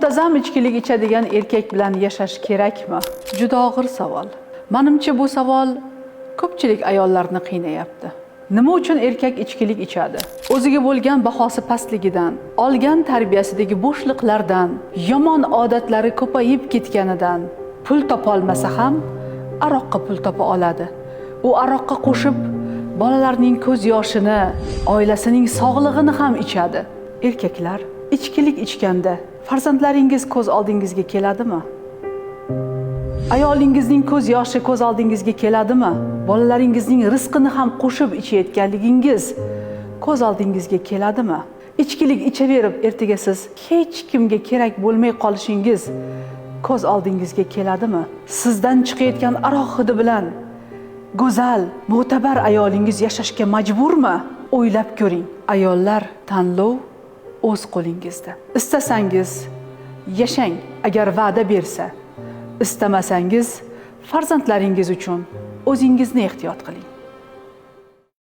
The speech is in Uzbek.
Muntazam ichkilik ichadigan erkak bilan yashash kerakmi? Juda og'ir savol. Manimcha, bu savol ko'pchilik ayollarni qiynayapti. Nima uchun erkak ichkilik ichadi? O'ziga bo'lgan bahosi pastligidan, olgan tarbiyasidagi bo'shliqlardan, yomon odatlari ko'payib ketganidan, pul topolmasa ham aroqqa pul topa oladi. U aroqqa qo'shib bolalarning ko'z yoshini, oilasining sog'lig'ini ham ichadi. Erkaklar ichkilik ichganda farzandlaringiz ko'z oldingizga keladimi? Ayolingizning ko'z yoshi ko'z oldingizga keladimi? Bolalaringizning rizqini ham qo'shib ichayotganligingiz ko'z oldingizga keladimi? Ichkilik ichaverib ertaga siz hech kimga kerak bo'lmay qolishingiz ko'z oldingizga keladimi? Sizdan chiqayotgan aroq hidi bilan go'zal, mo'tabar ayolingiz yashashga majburmi? O'ylab ko'ring. Ayollar, tanlov o'z qo'lingizda. Istasangiz yashang, agar va'da bersa. Istamasangiz farzandlaringiz uchun o'zingizni ehtiyot qiling.